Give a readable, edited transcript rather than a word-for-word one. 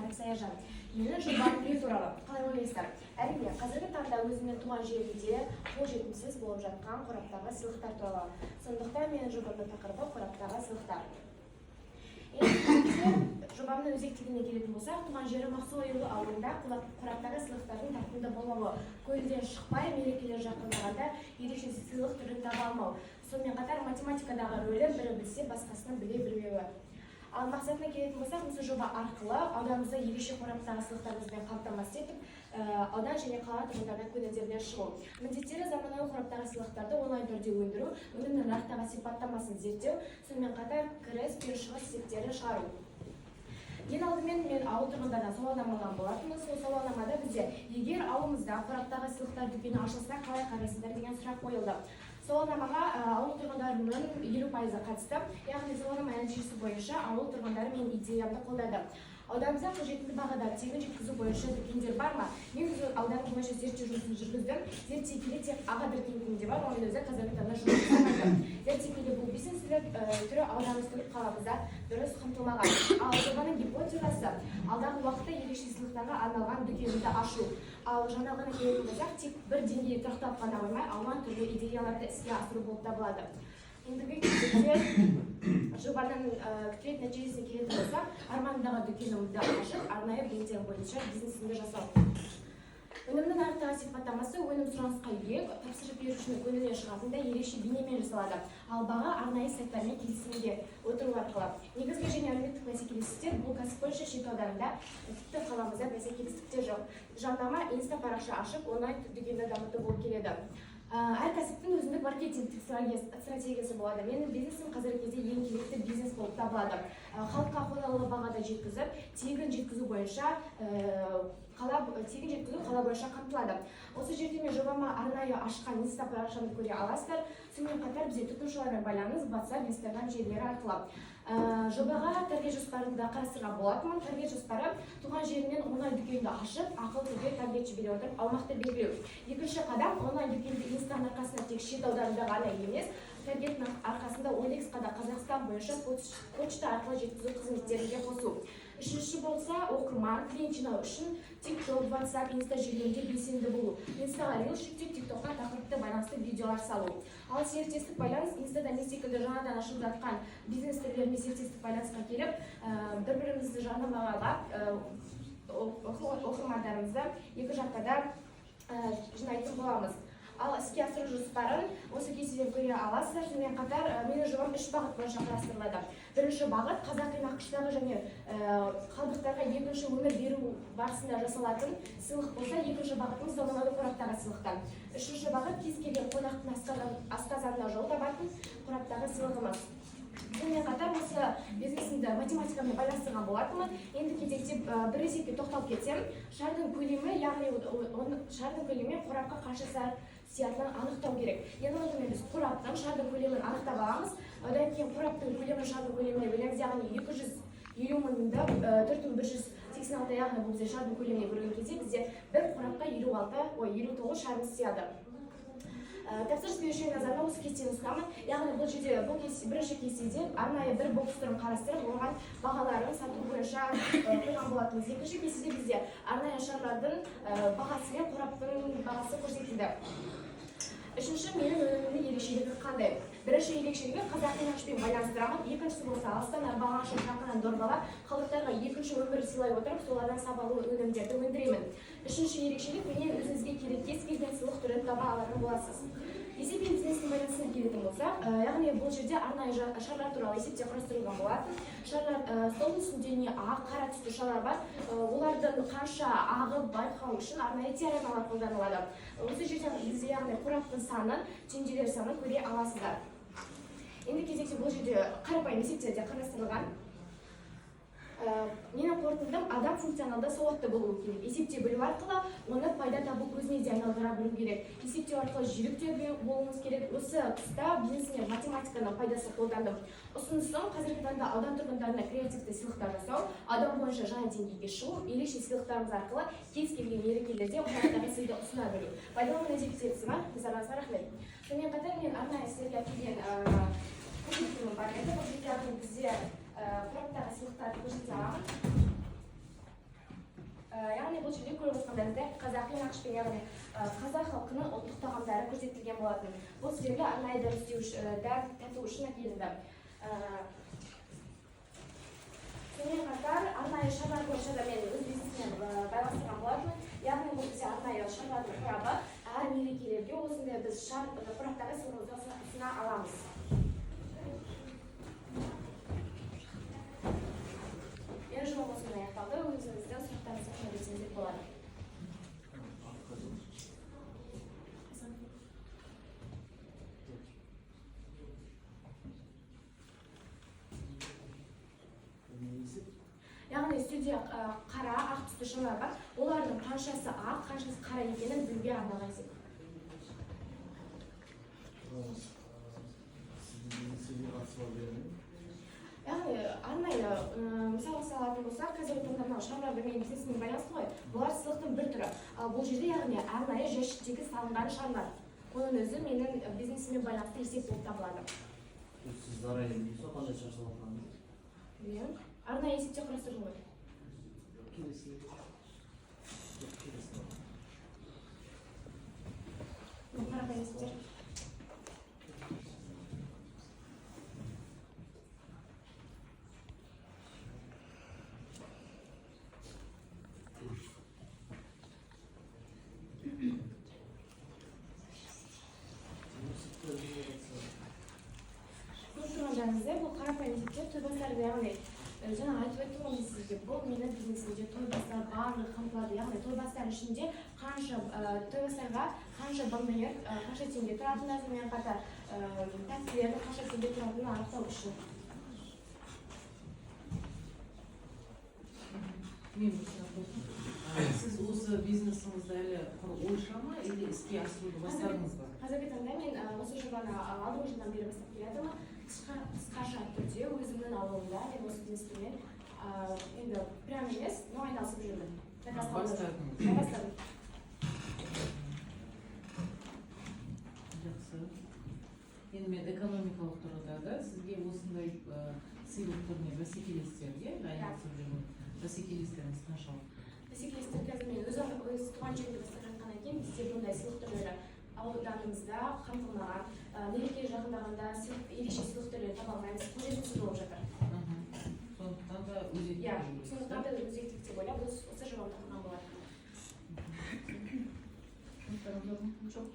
Нарық Саяжан. Менің жобам үй туралы. Қалай ойлайсыздар? Әрине, қазіргі таңда өзімнің туған жерімде қолжетімсіз болып жатқан қораптағы сыйлықтар туралы. Сондықтан менің жобамның тақырыбы — қораптағы сыйлықтар. Енді жобамның өзектілігіне келетін болсақ, туған жерім Ақсу аюлы ауылында қораптағы сыйлықтардың тартымды болмауы, көңілден шықпай, мерекелер жақындағанда ерекше сыйлық түрін таба алмау, сонымен қатар математикадағы рөлі бірі білсе, басқасының біле білмеуі. Ал мақсатына келетін болсақ, осы жоба арқылы ауданымызда ерекше қораптағы сыйлықтарымызбен қамтамасыз етіп, аудан және қала тұрғындарының көңілдерінен шығу. Міндеттері: заманауи қораптағы сыйлықтарды онлайн түрде өндіру, өнімнің нарықтағы сипаттамасын зерттеу, сонымен қатар кіріс пен шығыс есептерін шығару. Ең алдымен мен ауыл тұрғындарынан сауалнама алған болатынмын. Сол сауалнамада бізде «Егер ауылымызда қораптағы сыйлықтар дүкені ашылса, қалай қарайсыздар?» деген сұрақ қойылды. Сауалнамаға ауыл тұрғындарының 50%-ы қатысты, яғни сауалнама нәтижесі бойынша ауыл тұрғындары менің идеямды қолдады. Ауданымызда қолжетімді бағада тегін жеткізу бойынша дүкендер бар ма? Мен өз ауданым бойынша зерттеу жұмысын жүргіздім. Зерттей келе, тек Ағадыр кентінде бар, оның өзі қазіргі таңда жұмыс жасамайды. Зерттей келе, бұл бизнес түрі ауданымыз түгіл, қаламызда дұрыс қамтылмаған. Ал жобаның гипотезасы: алдағы уақытта ерекше сыйлықтарға арналған дүкенді ашу. Ал жаңалығына келетін болсақ, тек бір деңгейде тұрақталып қана қоймай, алуан түрлі идеяларды іске асыру болып табылады. Ендігі кезекте жобаның күтілетін нәтижесіне келетін болсақ, армандағы дүкенімді ашып, арнайы брендтер бойынша бизнесімді жасау. Өнімнің нарықтағы сипаттамасы: өнім сұранысқа ие, тапсырыс берушінің көңілінен шығатындай ерекше бейнемен жасалады. Ал баға арнайы сайттармен келісімге отыру арқылы. Негізгі және әлеуметтік бәсекелестіктер: бұл кәсіп бойынша Шет ауданында, тіпті қаламызда бәсекелестіктер жоқ. Жарнама: инста парақша ашып, онлайн дүкенді дамыту болып келеді. Әр кәсіптің өзіндік маркетингтік стратегиясы болады. Менің бизнесім қазіргі кезде ең керекті бизнес болып табылады. Халыққа қолайлы бағада жеткізіп, тегін жеткізу бойынша, қала тегін жеткізу қала бойынша қамтылады. Осы жерде мен жобама арнайы ашқан инста парақшамды көре аласыздар. Сонымен қатар бізде тұтынушылармен байланыс WhatsApp, Instagram желілері арқылы. Жобаға таргет жоспарын да қарастырған болатынмын. Таргет жоспары: туған жерінен онлайн дүкенді ашып, ақылы түрде таргет жібере отырып, аумақты белгілеу. Екінші қадам: онлайн дүкенді инстаның арқасында тек Шет ауданында ғана емес, таргеттің арқасында OLX-қа да Қазақстан бойынша почта арқылы жеткізу қызметтерін де қосу. Үшінші болса, оқырман, клиент жинау үшін TikTok, WhatsApp, Инста желілерінде белсенді болу, инстаға рилс жүктеп, TikTok-қа тақырыпты байланысты видеолар салу. Ал серіктестік байланыс: инстада мен секілді жаңадан ашылып жатқан бизнес түрлерімен серіктестік байланысқа келіп, бір бірімізді жарнамалап, оқырмандарымызды екі жаққа да жинайтын боламыз. Ал іске асыру жоспарын осы кестеден көре аласыздар. Сонымен қатар менің жобам үш бағыт бойынша қарастырылады. Бірінші бағыт: қазақи нақыштағы және қалдықтарға екінші өмір беру барысында жасалатын сыйлық болса, екінші бағытымыз — заманауи қораптағы сыйлықтар. Үшінші бағыт — кез келген қонақтың асқазанына жол табатын қораптағы сыйлығымыз. Сонымен қатар осы бизнесімді математикамен байланыстырған болатынмын. Енді кезекте бір есепке тоқталып кетсем, шардың көлемі, яғни оны шардың көлемі мен қорапқа қанша сиятынын анықтау керек. Ең алдымен біз қораптың, шардың көлемін анықтап аламыз. Одан кейін қораптың көлемін шардың көлеміне бөлеміз, яғни 250 мыңды 4186, яғни бұл бізде шардың көлеміне бөлген кезде бізде бір қорапқа 56, ой, 59 шарымыз сияды. Тапсырыс берушінің назарына осы кестені ұсынамын. Яғни бұл жерде бұл кесте, бірінші кестеде арнайы бір бокс түрін қарастырып, оған бағаларын сату бойынша қойған болатынбыз. Екінші кестеде бізде арнайы шарлардың бағасы мен қораптың бағасы көрсетілді. Үшінші, менің өнімімнің ерекшелігі қандай? Бірінші ерекшелігі — қазақи нақышпен байланыстырамын. Екіншісі болса, алыстан арбалғанша, жақыннан дорбалап, халықтарға екінші өмір сыйлай отырып, солардан сапалы өнімдерді өндіремін. Үшінші ерекшелік: менен өзіңізге керек кез келген сыйлық түрін таба алатын боласыз. Есеп пен бизнестің байланысына келетін болсақ, яғни бұл жерде арнайы шарлар туралы есепте құрастырылған болатын. Шарлар, столдың үстінде не ақ, қара түсті шарлар бар. Олардың қанша ағы байқау үшін арнайы теоремалар қолданылады. Осы жерден бізде, яғни қораптың санын, түйінделер санын көре аласыздар. Енді кезекте бұл жерде қарапайым есептер де қарастырылған. Менің қорытындым: адам функционалды сауатты болуы керек, есептей білу арқылы оны пайда табу көзіне де айналдыра білу керек, есептеу арқылы жүйрік те болуымыз керек. Осы тұста бизнесіме математиканың пайдасы қолдандым. Ұсынысым: қазіргі таңда аудан тұрғындарына креативті сыйлықтар жасау, аудан бойынша жаңа деңгейге шығу, ерекше сыйлықтарымыз арқылы кез келген мерекелерде қонақтарға сыйды ұсына білу. Пайдалы міндеттері бар. Назарларыңызға рахмет. Сонымен қатар мен арнайы сіздерге әкелген көрсеткенім бар еді. Бұл жерде, яғни бізде қораптағы сыйлықтарды көрсете аламын. тұрғандарыңыздай, қазақи нақышпен, яғни қазақ халқының ұлттық тағамдары көрсетілген болатын. Бұл сіздерге арнайы дәм дәм тату үшін әкелінді. Сонымен қатар арнайы шарлар бойынша да мен өз бизнесіммен байланыстырған болатынмын. Яғни бұл бізде арнайы шарлардың қорабы. Әр мерекелерге осындай біз шар қораптағы сыйлығымызды ұсына аламыз. Менің жобам осымен аяқталды. Өзіңіздің сұрақтарыңызды қоя берсеңіздер болады. Яғни үстелде қара, ақ түсті шарлар бар. Олардың қаншасы ақ, қаншасы қара екенін білуге арналған есеп. Сіздің бизнесіңізге қатысы бар дегенмен? Яғни арнайы, мысалға салатын болсақ, қазіргі таңда мынау шарлар менің бизнесіммен байланысты ғой. Бұлар сыйлықтың бір түрі. Ал бұл жерде, яғни, арнайы жәшіктегі салынған шарлар. Оның өзі менің бизнесіммен байланысты есеп болып табылады. Сіз заранее білесіз ғой қандай шар салатыныңызды? Иә. Арнайы есепте құрастырдым ғой. Келесі. Жоқ, келесі. Бұл қарапайым есептер. Есептерге қатысы бар. Көріп тұрғандарыңыздай, бұл қарапайым есептер. Тойбастарды, яғни жаңа айтып өттім ғой мен сізге, бұл менің бизнесімде тойбастар барлығы қамтылады. Яғни тойбастар ішінде қанша тойбастарға қанша бонбоньер қанша теңге тұратыны, сонымен қатар тәттілердің қанша теңге тұратынын анықтау үшін. Мен бір сұрақ қойсам. Сіз осы бизнесіңізді әлі құр ойша ма или іске асыруды бастадыңыз ба? Қазіргі таңда мен осы жобаны алдыңғы жылдан бері бастап келе жатырмын. Қысқаша түрде өзімнің ауылымда мен осы бизнеспен енді прям емес, но айналысып жүрмін. Заказ қабылдап жүрмін. Бастадыңыз. Иә, бастадым. Жақсы. Енді мен экономикалық тұрғыда да сізге осындай сыйлық түріне бәсекелестер, иә, айналысып жүрген бәсекелестеріңіз қаншалық? Бәсекелестер қазір мен өз туған жерімде бастап жатқаннан кейін бізде бұндай сыйлық түрлері ауданымызда қамтылмаған. Мереке жақындағанда ерекше сыйлық түрлері таба алмаймыз, қолжетімсіз болып жатыр. Сондықтан да өзекті Иә, деп ойлайсыз, сондықтан да өзектілік деп ойлап, осы жобамды құрған болатынмын. да? Жоқ.